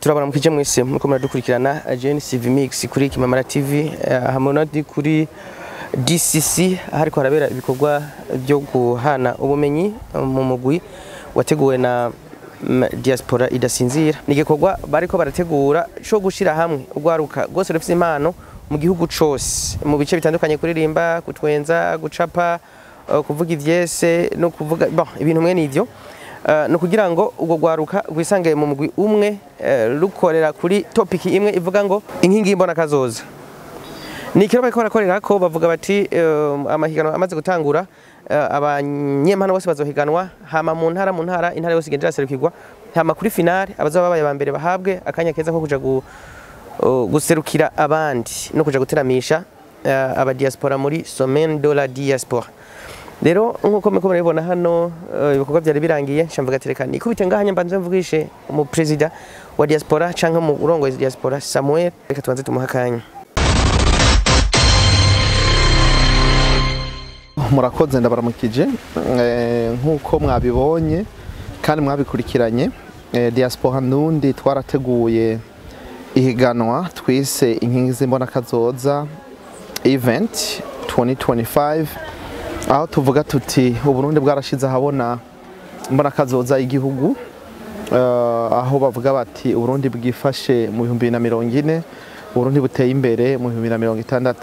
Turabona mukije mwese muriko muradukurikirana Jane CV Mix kuri Kimamara TV, hamwe na kuri DCC hariko harabera ibikorwa byo guhana ubumenyi mu mugwi wateguwe na Diaspora Idasinzira. Ni igikorwa bariko barategura co gushira hamwe urwaruka rwose rufise impano mu gihugu cose mu bice bitandukanye, kuririmba, kutwenza, gucapa, kuvuga ivyese no kuvuga bon ibintu mwe nivyo, no kugira ngo ubwo rwaruka rwisange mu mugwi umwe, rukorera kuri topic imwe ivuga ngo inkingi y'imbona kazoza. Ni kiro bariko barakorera ko bavuga bati amahiganwa amaze gutangura, abanyempano bose bazohiganwa, hama mu ntara mu ntara intara yose igenda iraserukirwa, hama kuri finale abazoba babaye ba mbere bahabwe akanya keza ko kuja guserukira abandi no kuja guteramisha aba diaspora muri Semaine de la Diaspora. Rero nkuko muriko murabibona hano, ibikorwa byari birangiye, nshamvuga tereka nikubite ngaha mbanze mvugishe mu president wa diaspora canke mu urongoye diaspora Samuel. Reka tubanze tumuha akanya. Murakoze, ndabaramukije. Nk'uko mwabibonye kandi mwabikurikiranye, Diaspora Ndundi twarateguye ihiganwa twise Inkingi z'Imbonakazoza Event 2025, aho tuvuga tuti Uburundi bwarashize ahabona imbonakazoza y'igihugu, aho bavuga bati Uburundi bwifashe mu 2040, Uburundi buteye imbere mu 2060.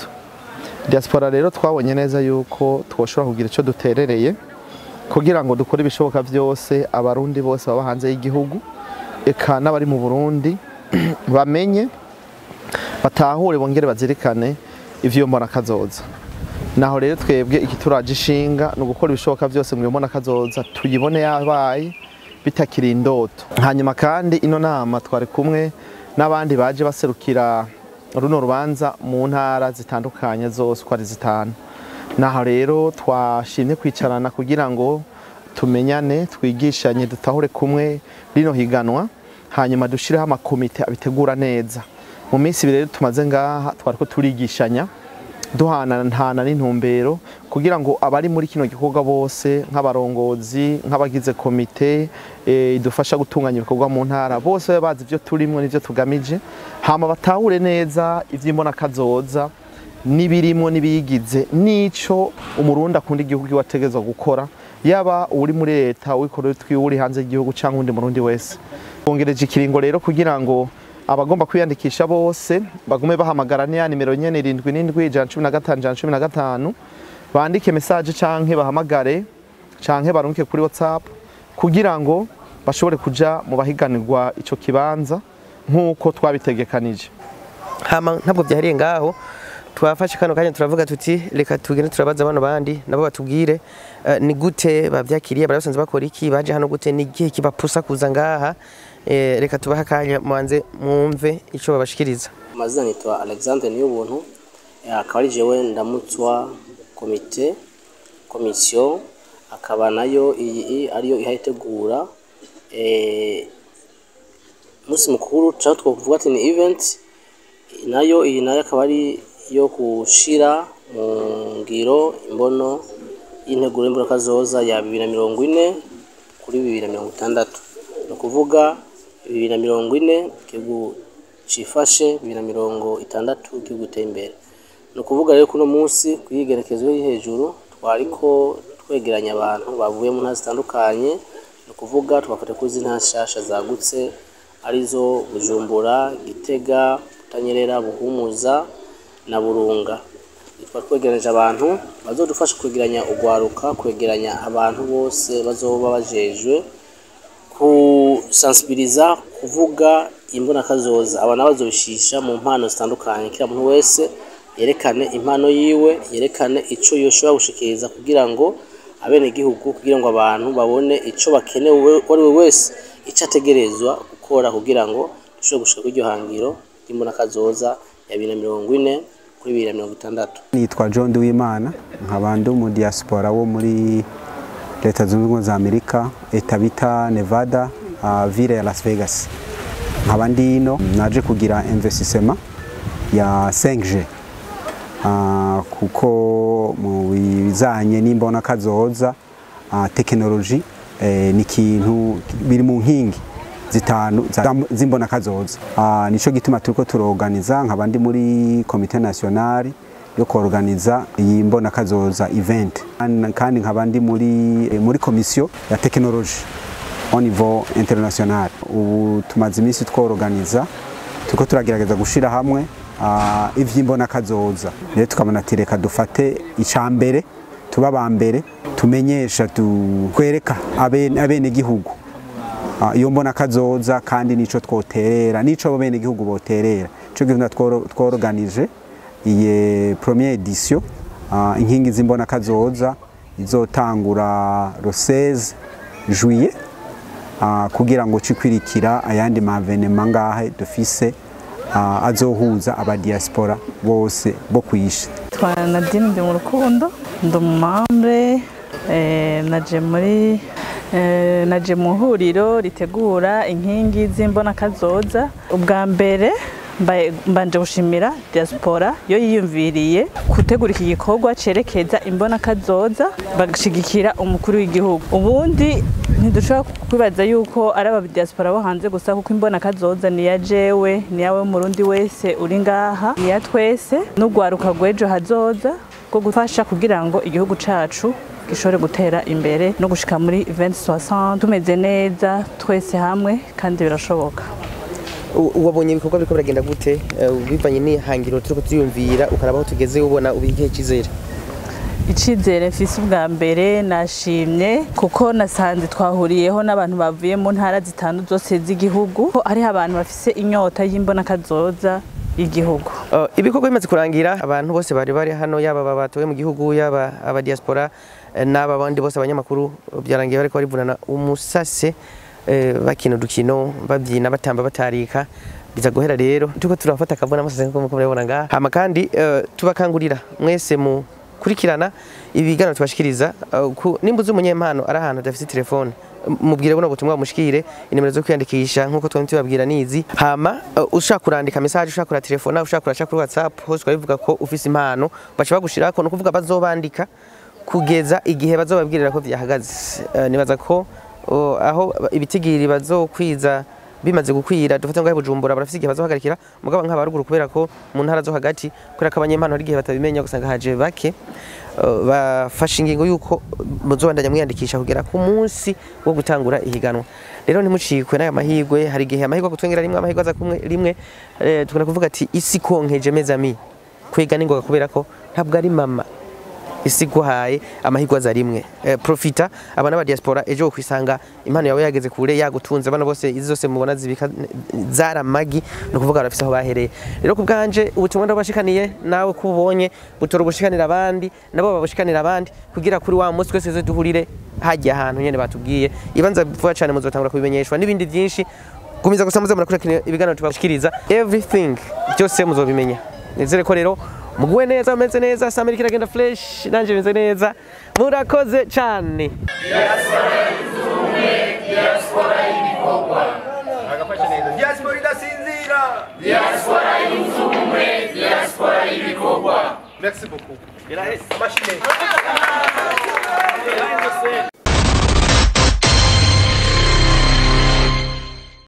Diaspora rero twabonye neza yuko twoshobora kugira ico duterereye kugira ngo dukore ibishoboka byose abarundi bose baba hanze y'igihugu eka n'abari mu Burundi bamenye, batahure, bongere bazirikane ivyo mbona kazoza. Naho rero twebwe ikituraje ishinga ni ugukora ibishoboka byose ngo mbona kazoza tuyibone yabaye bitakiri indoto. Hanyuma kandi ino nama twari kumwe n'abandi baje baserukira runo rubanza mu ntara zitandukanye zose uko ari zitanu. Naho rero twashimye kwicarana kugira ngo tumenyane, twigishanye, dutahure kumwe rino higanwa, hanyuma dushireho amakomite abitegura neza. Mu minsi ibiri rero tumaze ngaha twariko turigishanya, duhanahana n'intumbero kugira ngo abari muri kino gikorwa bose, nk'abarongozi, nk'abagize komite idufasha gutunganya ibikorwa mu ntara, bose babe bazi ivyo turimwo n'ivyo tugamije, hama batahure neza ivy'imbonakazoza n'ibirimwo n'ibiyigize n'ico umurundi akunda igihugu wategezwa gukora, yaba uri muri leta, uwikorera utwiwe, uri hanze y'igihugu canke uwundi murundi wese. Bongereje ikiringo rero kugira ngo abagomba kwiyandikisha bose bagume bahamagara niya nimero nyene 77 115 115, bandike message canke bahamagare canke barunke kuri WhatsApp kugira ngo bashobore kuja mu bahiganirwa ico kibanza nk'uko twabitegekanije. Hama ntabwo byahariye ngaho, twafashe kano kanya turavuga tuti reka tugende turabaza bano bandi nabo batubwire ni gute bavyakiriye, barasanzwe bakora iki, baje hano gute, ni igihe kibapusa kuza ngaha. Reka tubahe akanya mubanze mwumve ico babashikiriza. Amazina nitwa Alexandre Niyobuntu, akaba ari jewe ndamutswa komite komisiyo, akaba nayo iyi ariyo ihayitegura umunsi mukuru cyangwa twavuga ati ni event. Nayo iyi nayo akaba ari iyo gushira mu ngiro imbono y'integuro y'imbonakazoza ya 2040 kuri 2060, ni ukuvuga 2040 igihugu cifashe, 2060 igihugu giteye imbere. Ni ukuvuga rero kuno munsi kuyigerekezo iri hejuru twariko twegeranya abantu bavuye mu ntara zitandukanye, ni ukuvuga twafata ko izi ntara nshasha zagutse arizo Bujumbura, Gitega, Butanyerera, Buhumuza na Burunga. Twari twegeranije abantu bazodufasha kwegeranya urwaruka, kwegeranya abantu bose bazoba bajejwe kusansibiliza, kuvuga imbonakazoza. Aba nabo bazobishisha mu mpano zitandukanye, kila muntu wese yerekane impano yiwe, yerekane ico yoshobora gushikiriza kugira ngo abenegihugu, kugira ngo abantu babone ico bakenewe, uwo ari we wese ico ategerezwa gukora kugira ngo dushobore gushika kw'iryo hangiro ry'imbonakazoza ya 2040 kuri 2060. Nitwa John Duwimana, nkaba ndi mu diaspora wo muri Leta Zunze Ubumwe za Amerika, eta bita Nevada, ville ya Las Vegas. Nkaba ndi ino naje kugira investissement ya 5G, kuko mu bizanye n'imbona kazoza, tekinoloji ni ikintu biri mu nkingi. zitanu z'imbona kazoza. Nico gituma turiko turorganiza nk'abandi muri Comité National yo kuorganiza iyi mbona kazoza event, kandi nk'abandi muri commission ya technologie au niveau international. Ubu tumaze iminsi tworganiza, turiko turagerageza gushira hamwe ivy'imbona kazoza. Rero tukabona ati reka dufate icambere, tuba abambere, tumenyesha, tukwereka abene gihugu iyo mbona kazoza, kandi nico twoterera, nico bene gihugu boterera. Ico gituma tworganije iyi première edition inkingi z'imbona kazoza izotangura le 16 juillet, kugira ngo cikwirikira ayandi mavenema ngahe dufise azohuza aba diaspora bose bo kwishe. Twa Nadine ndi mu rukundo, ndi umumambre, naje muri naje mu huriro ritegura inkingi z'imbona kazoza. Ubwa mbere mbanje gushimira diaspora yo yiyumviriye gutegura iki gikorwa cerekeza imbona kazoza, bagashigikira umukuru w'igihugu. Ubundi ntidushobora kwibaza yuko ari aba diaspora bo hanze gusa, kuko imbona kazoza ni ya jewe, ni yawe murundi wese uri ngaha, ni ya twese n'ugwaruka rw'ejo hazoza rwo gufasha kugira ngo igihugu cacu gishobore gutera imbere no gushika muri 2060 tumeze neza twese hamwe, kandi birashoboka. Wabonye ibikorwa biriko biragenda gute bivanye n'ihangiro turiko turiyumvira, ukaraba aho tugeze, ubona ubihe icizere? Icizere mfise ubwa mbere nashimye kuko nasanze twahuriyeho n'abantu bavuye mu ntara zitanu zose z'igihugu, ko hariho abantu bafise inyota y'imbona kazoza y'igihugu. Ibikorwa bimaze kurangira, abantu bose bari bari hano, yaba abatuye mu gihugu, yaba aba diaspora n'aba bandi bose abanyamakuru, byarangiye bariko barivunana umusase, bakina udukino, babyina, batamba, batarika. Biza guhera rero turiko turafata akavuna amasase nkuko muko murabibona ngaha. Hama kandi tubakangurira mwese mu kurikirana ibiganiro tubashikiriza. Nimba uzi umunyempano ari ahantu adafise telefone, mubwire buno butumwa mushikire, inimero zo kwiyandikisha nkuko twari tubabwira nizi. Hama ushaka kurandika message, ushaka kura telefone, ushaka kuraca kuri WhatsApp, hose twabivuga ko ufise impano baca bagushirako, no kuvuga bazobandika kugeza igihe bazobabwirira ko vyahagaze. Nibaza ko aho ibitigiri bazokwiza bimaze gukwira, dufate ngo Bujumbura barafise igihe bazohagarikira, mugabo nk'abaruguru kubera ko mu ntara zo hagati, kubera ko abanyempano hari igihe batabimenya ugasanga haje bake, bafashe ingingo yuko muzobandanya mwiyandikisha kugera ku munsi wo gutangura ihiganwa. Rero ntimucikwe n'aya mahirwe, hari igihe amahirwe agutwengera rimwe, amahirwe aza kumwe rimwe. Tukunda kuvuga ati isi konkeje mes amis, kwega n'ingoga kubera ko ntabwo ari mama isi guhaye amahirwe aza rimwe. Profita abana ba diaspora, ejo kwisanga impano yawe yageze kure, yagutunze. Abana bose izi zose mubona zibika zaramagi, no kuvuga barafise aho bahereye. Rero kubganje ubutumwa ndabashikaniye, nawe kubonye butora ubushikanira abandi, nabo babushikanira abandi, kugira kuri wa munsi twese duhurire hajya ahantu nyene batubwiye. Ibanza vuba cyane muzotangura kubimenyeshwa n'ibindi byinshi. Gumiza gusa muze murakurikira ibiganiro tubashikiriza, everything byose muzobimenya. Nizere ko rero muguwe neza, meze neza, Samiri kiragenda fresh, nanje meze neza. Murakoze cyane. Diaspora y'ubumwe, diaspora y'ibikorwa. Agafashe neza. Diaspora idasinzira. Diaspora y'ubumwe, diaspora y'ibikorwa. Merci beaucoup. Machine.